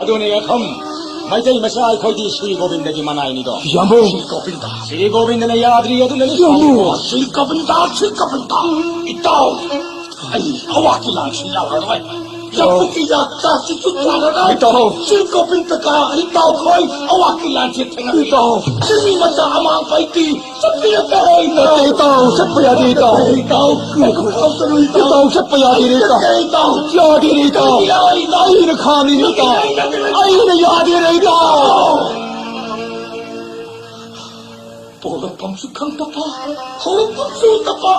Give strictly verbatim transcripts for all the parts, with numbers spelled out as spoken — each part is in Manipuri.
ꯑꯗꯨꯅꯤ ꯑꯈꯝ, ꯃꯩꯇꯩ ꯃꯆꯥ ꯑꯩꯈꯣꯏꯗꯤ ꯁ꯭ꯔꯤ ꯒꯣꯕꯤꯟꯗꯒꯤ ꯃꯅꯥꯏꯅꯤꯗꯣ꯫ ꯏꯌꯥꯝꯕ꯫ ꯁ꯭ꯔꯤ ꯒꯣꯕꯤꯟꯗ꯫ ꯁ꯭ꯔꯤ ꯒꯣꯕꯤꯟꯗꯅ ꯌꯥꯗ꯭ꯔꯤ ꯑꯗꯨꯅꯅꯤ ꯏꯌꯥꯝꯕ꯫ ꯁ꯭ꯔꯤ ꯒꯣꯕꯤꯟꯗ, ꯁ꯭ꯔꯤ ꯒꯣꯕꯤꯟꯗ꯫ ꯏꯇꯥꯎ꯫ ꯑꯩ ꯑꯋꯥ ꯀꯤꯂꯥꯟꯁꯤ ꯂꯥꯛꯂꯔꯣꯏ꯫ ꯆꯐꯨꯒꯤ ꯌꯥ ꯆꯥꯁꯤꯁꯨ ꯆꯥꯔꯔꯣꯏ꯫ ꯏꯇꯥꯎ꯫ ꯁ꯭ꯔꯤ ꯒꯣꯕꯤꯟꯗꯒ ꯏꯇꯥꯎꯈꯣꯏ ꯑꯋꯥ ꯀꯤꯂꯥꯟꯁꯤ ꯊꯦꯡꯅꯔꯤ꯫ ꯏꯇꯥꯎ꯫ ꯁꯤꯃꯤ ꯃꯆꯥ ꯑꯃꯥꯡꯕ ꯑꯩꯗꯤ ꯆꯠꯄ ꯌꯥꯗꯦ꯫ ꯅꯠꯇꯦ, ꯏꯇꯥꯎ, ꯆꯠꯄ ꯌꯥꯗꯦ, ꯏꯇꯥꯎ꯫ ꯏꯇꯥꯎ, ꯏꯇꯥꯎ, ꯆꯠꯄ ꯌꯥꯗꯦ, ꯏꯇꯥꯎ꯫ ꯌꯥꯗꯦ, ꯏꯇꯥꯎ꯫ ꯌꯥꯗꯦ, ꯏꯇꯥꯎ꯫ ꯑꯩꯅ ꯈꯥꯝꯃꯤꯅꯤ, ꯏꯇꯥꯎ꯫ ꯑꯩꯅ ꯌꯥꯗꯦ, ꯏꯇꯥꯎ꯫ ꯄꯣꯛꯂꯛꯐꯝꯁꯨ ꯈꯪꯗꯕ, ꯍꯧꯔꯛꯐꯝꯁꯨ ꯎꯗꯕ,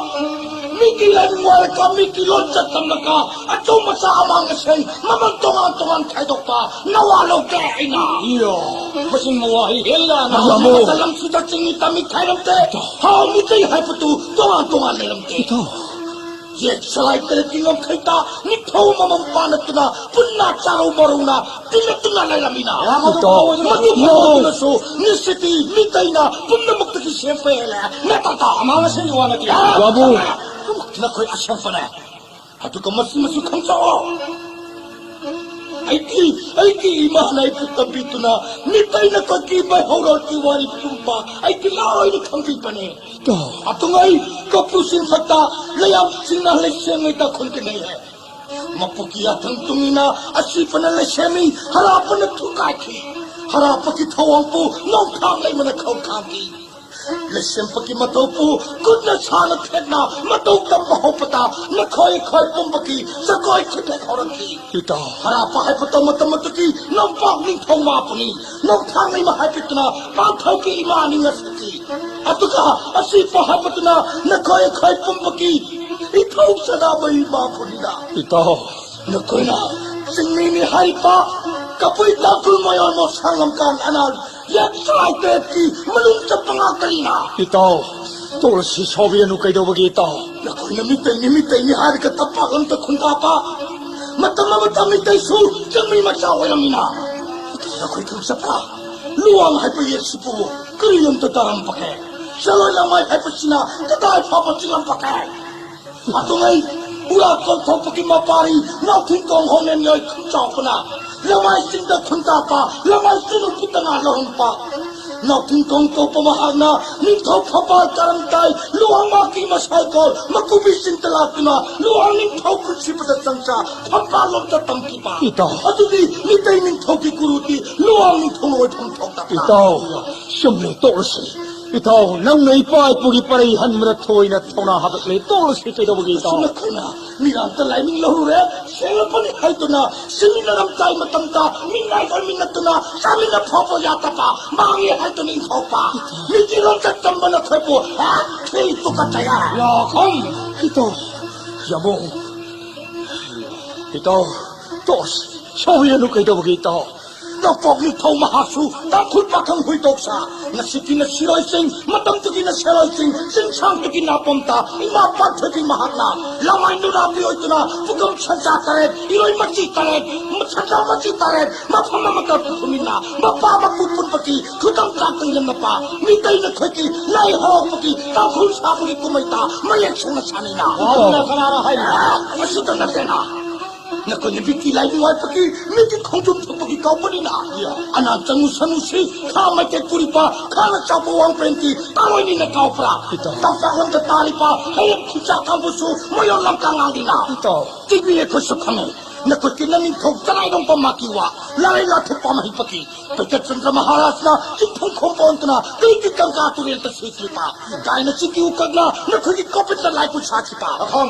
ꯃꯤꯒꯤ ꯂꯥꯏꯅꯤꯡ ꯋꯥꯔꯒ, ꯃꯤꯒꯤ ꯂꯣꯟꯆꯠ ꯇꯝꯂꯒ, ꯑꯆꯧ ꯃꯆꯥ ꯑꯃꯥꯡ ꯑꯁꯦꯡ ꯃꯃꯜ ꯇꯣꯉꯥꯟ ꯇꯣꯉꯥꯟ ꯈꯥꯏꯗꯣꯛꯄ ꯅꯋꯥ ꯂꯧꯗꯦ ꯑꯩꯅ꯫ ꯏꯌꯣ, ꯃꯁꯤ ꯅꯋꯥ ꯍꯩꯍꯦꯜꯂꯥ ꯅꯋꯥ ꯏꯌꯥꯝꯕ꯫ ꯃꯇꯝ ꯂꯝꯁꯤꯗ ꯆꯤꯡꯃꯤ ꯇꯝꯃꯤ ꯈꯥꯏꯔꯝꯗꯦ꯫ ꯏꯇꯥꯎ꯫ ꯍꯥꯎ ꯃꯤꯇꯩ ꯍꯥꯏꯕꯗꯨ ꯇꯣꯉꯥꯟ ꯇꯣꯉꯥꯟ ꯂꯩꯔꯝꯗꯦ꯫ ꯏꯇꯥꯎ꯫ ꯌꯦꯛ ꯁꯂꯥꯏ ꯇꯔꯦꯠꯀꯤ ꯉꯝꯈꯩꯗ ꯅꯤꯡꯊꯧ ꯃꯃꯝ ꯄꯥꯟꯅꯗꯨꯅ ꯄꯨꯟꯅ ꯆꯥꯔꯧ ꯃꯔꯧꯅ ꯇꯤꯟꯅꯗꯨꯅ ꯂꯩꯔꯝꯃꯤꯅ꯫ ꯏꯌꯥꯝꯕ, ꯏꯇꯥꯎ꯫ ꯃꯗꯨ ꯐꯥꯎꯕꯗꯨꯅꯁꯨ ꯉꯁꯤꯗꯤ ꯃꯤꯇꯩꯅ ꯄꯨꯝꯅꯃꯛꯇꯒꯤ ꯁꯦꯝꯄ ꯍꯦꯜꯂꯦ꯫ ꯅꯠꯇ꯭ꯔꯥ? ꯑꯃꯥꯡ ꯑꯁꯦꯡ ꯋꯥ ꯅꯠꯇꯦ꯫ ꯕꯥꯕꯨ꯫ ꯅꯈꯣꯏ ꯑꯁꯦꯡꯕꯅꯦ꯫ ꯑꯗꯨꯒ ꯃꯁꯤꯃꯁꯨ ꯈꯪꯖꯧ꯫ ꯑꯩꯒꯤ, ꯑꯩꯒꯤ ꯏꯃꯥꯅ ꯑꯩꯕꯨ ꯇꯝꯕꯤꯗꯨꯅ ꯃꯤꯇꯩꯅ ꯀꯣꯏꯀꯤ ꯃꯩꯍꯧꯔꯣꯜꯒꯤ ꯋꯥꯔꯤ ꯄꯨꯝꯕ ꯑꯩꯒꯤ ꯂꯣꯏꯅ ꯈꯪꯕꯤꯕꯅꯦ꯫ ꯏꯇꯥꯎ꯫ ꯑꯗꯨꯉꯩ ꯀꯄꯨ ꯆꯤꯡꯊꯛꯇ ꯂꯩꯌꯥꯝꯁꯤꯡꯅ ꯂꯩꯁꯦꯝꯉꯩꯗ ꯈꯨꯟꯒꯅꯩ꯫ ꯃꯄꯨꯒꯤ ꯌꯥꯊꯪ ꯇꯨꯡꯏꯟꯅ ꯑꯁꯤꯕꯅ ꯂꯩꯁꯦꯝꯃꯤ, ꯍꯔꯥꯞꯄꯅ ꯊꯨꯒꯥꯏꯈꯤ꯫ ꯍꯔꯥꯞꯄꯒꯤ ꯊꯧꯑꯣꯡꯕꯨ ꯅꯣꯡꯊꯥꯡ ꯂꯩꯃꯅ ꯈꯧꯈꯥꯡꯈꯤ꯫ ꯂꯩꯁꯦꯝꯕꯒꯤ ꯃꯇꯧꯕꯨ ꯀꯨꯞꯅ ꯁꯥꯡꯅ ꯊꯦꯠꯅ ꯃꯇꯧ ꯇꯝꯕ ꯍꯧꯕꯗ ꯅꯈꯣꯏ ꯑꯩꯈꯣꯏ ꯄꯨꯝꯕꯒꯤ ꯖꯒꯣꯏ ꯈꯨꯊꯦꯛ ꯍꯧꯔꯛꯈꯤ꯫ ꯏꯇꯥꯎ꯫ ꯍꯔꯥꯞꯄ ꯍꯥꯏꯕ ꯃꯇꯝ ꯑꯗꯨꯒꯤ ꯅꯣꯡꯄꯣꯛ ꯅꯤꯡꯊꯧ ꯃꯥꯕꯨꯅꯤ꯫ ꯅꯣꯡꯊꯥꯡ ꯂꯩꯃ ꯍꯥꯏꯕꯗꯨꯅ ꯄꯥꯟꯊꯧꯒꯤ ꯏꯃꯥꯅꯤ ꯉꯁꯤꯗꯤ꯫ ꯑꯗꯨꯒ ꯑꯁꯤꯕ ꯍꯥꯏꯕꯗꯨꯅ ꯅꯈꯣꯏ ꯑꯩꯈꯣꯏ ꯄꯨꯝꯕꯒꯤ ꯏꯊꯧ ꯆꯅꯥꯕ ꯏꯃꯥꯕꯨꯅꯤꯅ꯫ ꯏꯇꯥꯎ꯫ ꯅꯈꯣꯏꯅ ꯆꯤꯡꯃꯤꯅꯤ ꯍꯥꯏꯔꯤꯕ ꯀꯕꯨꯏ ꯇꯥꯡꯈꯨꯜ ꯃꯌꯣꯟ ꯃꯣꯁꯥꯡ ꯂꯝꯀꯥꯡ ꯑꯅꯥꯜ ꯌꯦꯛ ꯇꯔꯥꯇꯔꯦꯠꯀꯤ ꯃꯅꯨꯡ ꯆꯠꯄ ꯉꯥꯛꯇꯅꯤꯅ꯫ ꯏꯇꯥꯎ, ꯇꯣꯛꯂꯁꯤ, ꯁꯥꯎꯕꯤꯔꯅꯨ, ꯀꯩꯗꯧꯕꯒꯦ ꯏꯇꯥꯎ? ꯅꯈꯣꯏꯅ ꯃꯤꯇꯩꯅꯤ, ꯃꯤꯇꯩꯅꯤ ꯍꯥꯏꯔꯒ ꯇꯝꯄꯥꯛ ꯂꯝꯗ ꯈꯨꯟꯗꯥꯕ, ꯃꯇꯝ ꯑꯃꯗ ꯃꯤꯇꯩꯁꯨ ꯆꯤꯡꯃꯤ ꯃꯆꯥ ꯑꯣꯏꯔꯝꯃꯤꯅ꯫ ꯅꯈꯣꯏ ꯈꯪꯖꯕ꯭ꯔꯥ? ꯂꯨꯋꯥꯡ ꯍꯥꯏꯕ ꯌꯦꯛꯁꯤꯕꯨ ꯀꯔꯤ ꯂꯝꯗ ꯇꯥꯔꯝꯕꯒꯦ? ꯆꯂꯣꯏ ꯂꯃꯥꯏ ꯍꯥꯏꯕꯁꯤꯅ ꯀꯗꯥꯏ ꯐꯥꯎꯕ ꯆꯤꯡꯂꯝꯕꯒꯦ? ꯑꯗꯨꯉꯩ ꯎꯔꯥ ꯀꯣꯟꯊꯣꯛꯄꯒꯤ ꯃꯄꯥꯔꯤ ꯅꯥꯎꯊꯤꯡꯈꯣꯡ ꯍꯣꯡꯅꯦꯟ ꯌꯣꯏ ꯈꯨꯟ ꯆꯥꯎꯕꯅ ꯂꯃꯥꯏꯁꯤꯡꯗ ꯈꯨꯟꯇꯥꯛꯄ, ꯂꯃꯥꯏꯁꯤꯡ ꯎꯄꯨꯠꯇ ꯉꯥ ꯂꯧꯍꯟꯕ꯫ ꯅꯥꯎꯊꯤꯡꯈꯣꯡ ꯀꯧꯕ ꯃꯍꯥꯛꯅ ꯅꯤꯡꯊꯧ ꯐꯝꯕꯥꯜ ꯀꯥꯔꯝꯗꯥꯏ ꯂꯨꯋꯥꯡ ꯃꯥꯀꯤ ꯃꯁꯥꯏꯀꯣꯜ ꯃꯀꯨꯕꯤꯁꯤꯡꯗ ꯂꯥꯛꯇꯨꯅ ꯂꯨꯋꯥꯡ ꯅꯤꯡꯊꯧ ꯄꯨꯟꯁꯤꯕꯗ ꯆꯪꯆꯥ ꯐꯝꯕꯥꯜꯂꯣꯝꯗ ꯇꯝꯈꯤꯕ꯫ ꯏꯇꯥꯎ꯫ ꯑꯗꯨꯗꯤ ꯃꯤꯇꯩ ꯅꯤꯡꯊꯧꯒꯤ ꯒꯨꯔꯨꯗꯤ ꯂꯨꯋꯥꯡ ꯅꯤꯡꯊꯧꯅ ꯑꯣꯏꯐꯝ ꯊꯣꯛꯇꯕ꯭ꯔꯥ? ꯏꯇꯥꯎ, ꯆꯨꯝꯂꯦ, ꯇꯣꯛꯂꯁꯤ꯫ ꯏꯇꯥꯎ, ꯅꯪꯅ ꯏꯄꯥ ꯏꯄꯨꯒꯤ ꯄꯔꯩ ꯍꯟꯕꯗ ꯊꯣꯏꯅ ꯊꯧꯅꯥ ꯍꯥꯞꯂꯛꯂꯦ꯫ ꯇꯣꯛꯂꯁꯤ, ꯀꯩꯗꯧꯕꯒꯤ ꯏꯇꯥꯎ? ꯑꯁꯨꯝꯅ ꯑꯩꯈꯣꯏꯅ ꯃꯤꯔꯥꯠꯇ ꯂꯥꯏꯃꯤꯡ ꯂꯧꯔꯨꯔꯦ, ꯁꯦꯡꯂꯛꯄꯅꯤ ꯍꯥꯏꯗꯨꯅ ꯁꯤꯟꯃꯤꯟꯅꯔꯝꯗꯥꯏ ꯃꯇꯝꯗ ꯃꯤꯅꯥꯏ ꯑꯣꯏꯃꯤꯟꯅꯗꯨꯅ ꯆꯥꯃꯤꯟꯅ ꯐꯥꯎꯕ ꯌꯥꯗꯕ, ꯃꯥꯡꯉꯦ ꯍꯥꯏꯗꯨꯅ ꯏꯟꯊꯣꯛꯄ, ꯃꯤꯒꯤ ꯂꯣꯟꯆꯠ ꯇꯝꯕꯅ ꯑꯩꯈꯣꯏꯕꯨ ꯍꯦꯛ ꯊꯤ ꯇꯨꯀꯠꯆꯩ꯫ ꯌꯥꯈꯪ! ꯏꯇꯥꯎ, ꯌꯥꯝꯕꯨꯡ! ꯏꯇꯥꯎ, ꯇꯣꯁ! ꯁꯥꯎꯕꯤꯔꯅꯨ, ꯀꯩꯗꯧꯕꯒꯤ ꯏꯇꯥꯎ? ꯅꯄꯣꯛ ꯅꯤꯡꯊꯧ ꯃꯍꯥꯛꯁꯨ ꯇꯥꯡꯈꯨꯜ ꯄꯥꯈꯪ ꯍꯨꯏꯗꯣꯛꯁꯥ꯫ ꯉꯁꯤꯒꯤꯅ ꯁꯤꯔꯣꯏ ꯆꯤꯡ, ꯃꯇꯝꯗꯨꯒꯤꯅ ꯁꯦꯔꯣꯏ ꯆꯤꯡ, ꯆꯤꯡꯁꯥꯡꯗꯒꯤ ꯅꯥꯄꯣꯝꯇ ꯏꯃꯥ ꯄꯥꯟꯊꯣꯏꯕꯤ ꯃꯍꯥꯛꯅ ꯂꯃꯥꯏ ꯅꯨꯔꯥꯕꯤ ꯑꯣꯏꯗꯨꯅ ꯄꯨꯈꯝ ꯁꯟꯖꯥ ꯇꯔꯦꯠ, ꯏꯔꯣꯏ ꯃꯆꯤ ꯇꯔꯦꯠ, ꯁꯟꯖꯥ ꯃꯆꯤ ꯇꯔꯦꯠ ꯃꯐꯝ ꯑꯃꯗ ꯄꯨꯊꯨꯃꯤꯟꯅ ꯃꯄꯥ ꯃꯄꯨ ꯄꯨꯟꯕꯒꯤ ꯈꯨꯗꯝ ꯆꯥꯛꯇꯪ ꯂꯦꯝꯅꯄ ꯃꯤꯇꯩꯅ ꯑꯩꯈꯣꯏꯒꯤ ꯂꯥꯏ ꯍꯔꯥꯎꯕꯒꯤ ꯇꯥꯡꯈꯨꯜ ꯁꯥꯕꯒꯤ ꯀꯨꯝꯍꯩꯗ ꯃꯌꯦꯛ ꯁꯦꯡꯅ ꯁꯥꯅꯩꯅ꯫ ꯑꯗꯨꯅ ꯀꯅꯥꯅ ꯍꯥꯏꯔꯤꯕ? ꯑꯁꯤꯗ ꯅꯠꯇꯦꯅ꯫ ꯅꯈꯣꯏꯅ ꯃꯤꯠꯀꯤ ꯂꯥꯏꯅꯤꯡ ꯋꯥꯠꯄꯒꯤ ꯃꯤꯠꯀꯤ ꯈꯣꯡꯗ꯭ꯔꯨꯝ ꯊꯣꯛꯄꯒꯤ ꯀꯧꯕꯅꯤꯅ꯫ ꯑꯅꯥ ꯆꯪꯉꯨ ꯁꯅꯨꯁꯤ ꯈꯥ ꯃꯩꯀꯩ ꯄꯨꯔꯤꯕ ꯈꯥꯅ ꯆꯥꯎꯕ ꯋꯥꯡꯄ꯭ꯔꯦꯟꯒꯤ ꯇꯥꯔꯣꯏꯅꯤꯅ ꯀꯥꯎꯕ꯭ꯔꯥ? ꯏꯇꯥꯎ꯫ ꯇꯝꯄꯥꯛꯂꯣꯝꯗ ꯇꯥꯔꯤꯕ ꯍꯌꯦꯡ ꯈꯨꯟꯆꯥꯛ ꯀꯥꯡꯕꯨꯁꯨ ꯃꯌꯣꯟ ꯂꯝꯀꯥ ꯉꯥꯡꯂꯤꯅ꯫ ꯏꯇꯥꯎ꯫ ꯆꯤꯡꯃꯤ ꯑꯩꯈꯣꯏꯁꯨ ꯈꯪꯉꯤ꯫ ꯅꯈꯣꯏꯒꯤ ꯅꯅꯤꯡꯊꯧ ꯆꯔꯥꯏꯔꯣꯡꯕ ꯃꯥꯀꯤ ꯋꯥ ꯂꯥꯏ ꯂꯥꯊꯣꯛꯄ ꯃꯍꯩꯄꯒꯤ ꯄꯩꯇꯠ ꯆꯟꯗ꯭ꯔ ꯃꯍꯥꯔꯥꯖꯅ ꯆꯤꯡꯐꯝ ꯈꯣꯝꯕ ꯑꯣꯟꯗꯨꯅ ꯀꯩꯒꯤ ꯒꯪꯒꯥ ꯇꯨꯔꯦꯜꯗ ꯁꯤꯈ꯭ꯔꯤꯕ ꯀꯥꯏꯅ ꯆꯤꯡꯒꯤ ꯎꯀꯛꯅ ꯅꯈꯣꯏꯒꯤ ꯀꯣꯄꯤꯠꯇ ꯂꯥꯏꯕꯨ ꯁꯥꯈꯤꯕ꯫ ꯑꯍꯝ꯫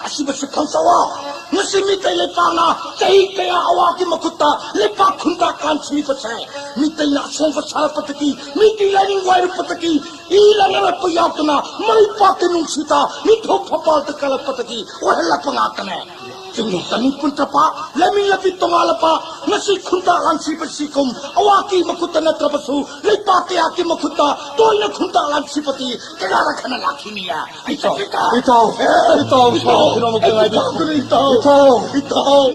ꯑꯁꯤꯕꯁꯨ ꯈꯪꯖꯧꯑꯣ꯫ ꯉꯁꯤ ꯃꯤꯇꯩ ꯂꯩꯄꯥꯛꯅ ꯆꯍꯤ ꯀꯌꯥ ꯑꯋꯥꯒꯤ ꯃꯈꯨꯠꯇ ꯂꯩꯄꯥꯛ ꯈꯨꯟꯗꯥ ꯀꯥꯟꯁꯤꯕꯁꯦ ꯃꯤꯇꯩꯅ ꯑꯁꯣꯡꯕ ꯁꯥꯔꯛꯄꯗꯒꯤ ꯃꯤꯒꯤ ꯂꯥꯏꯅꯤꯡ ꯋꯥꯏꯔꯛꯄꯗꯒꯤ ꯏ ꯂꯥꯟꯅꯔꯛꯄ ꯌꯥꯎꯗꯅ ꯃꯔꯩꯄꯥꯛꯀꯤ ꯅꯨꯡꯁꯤꯗ ꯅꯤꯡꯊꯧ ꯐꯝꯕꯥꯜꯗ ꯀꯜꯂꯛꯄꯗꯒꯤ ꯑꯣꯏꯍꯜꯂꯛꯄ ꯉꯥꯛꯇꯅꯦ꯫ ꯆꯤꯡꯂꯨꯞꯇ ꯃꯤ ꯄꯨꯟꯗ꯭ꯔꯕ, ꯂꯩꯃꯤꯟ ꯂꯝꯕꯤ ꯇꯣꯉꯥꯜꯂꯕ, ꯉꯁꯤ ꯈꯨꯟꯗꯥ ꯂꯥꯟꯁꯤꯕꯁꯤꯒꯨꯝ ꯑꯋꯥꯀꯤ ꯃꯈꯨꯠꯇ ꯅꯠꯇ꯭ꯔꯕꯁꯨ ꯂꯩꯄꯥꯛ ꯀꯌꯥꯒꯤ ꯃꯈꯨꯠꯇ ꯇꯣꯏꯅ ꯈꯨꯟꯗꯥ ꯂꯥꯟꯁꯤꯕꯗꯤ ꯀꯌꯥꯔꯛ ꯍꯟꯅ ꯂꯥꯛꯈꯤꯅꯤꯌꯦ꯫ ꯏꯇꯥꯎ, ꯏꯇꯥꯎ, ꯏꯇꯥꯎ, ꯏꯇꯥꯎ, ꯁꯥꯎꯈꯤꯅꯣ, ꯑꯃꯨꯛꯇ ꯉꯥꯏꯕꯤꯌꯨ꯫ ꯏꯇꯥꯎ, ꯏꯇꯥꯎ, ꯏꯇꯥꯎ꯫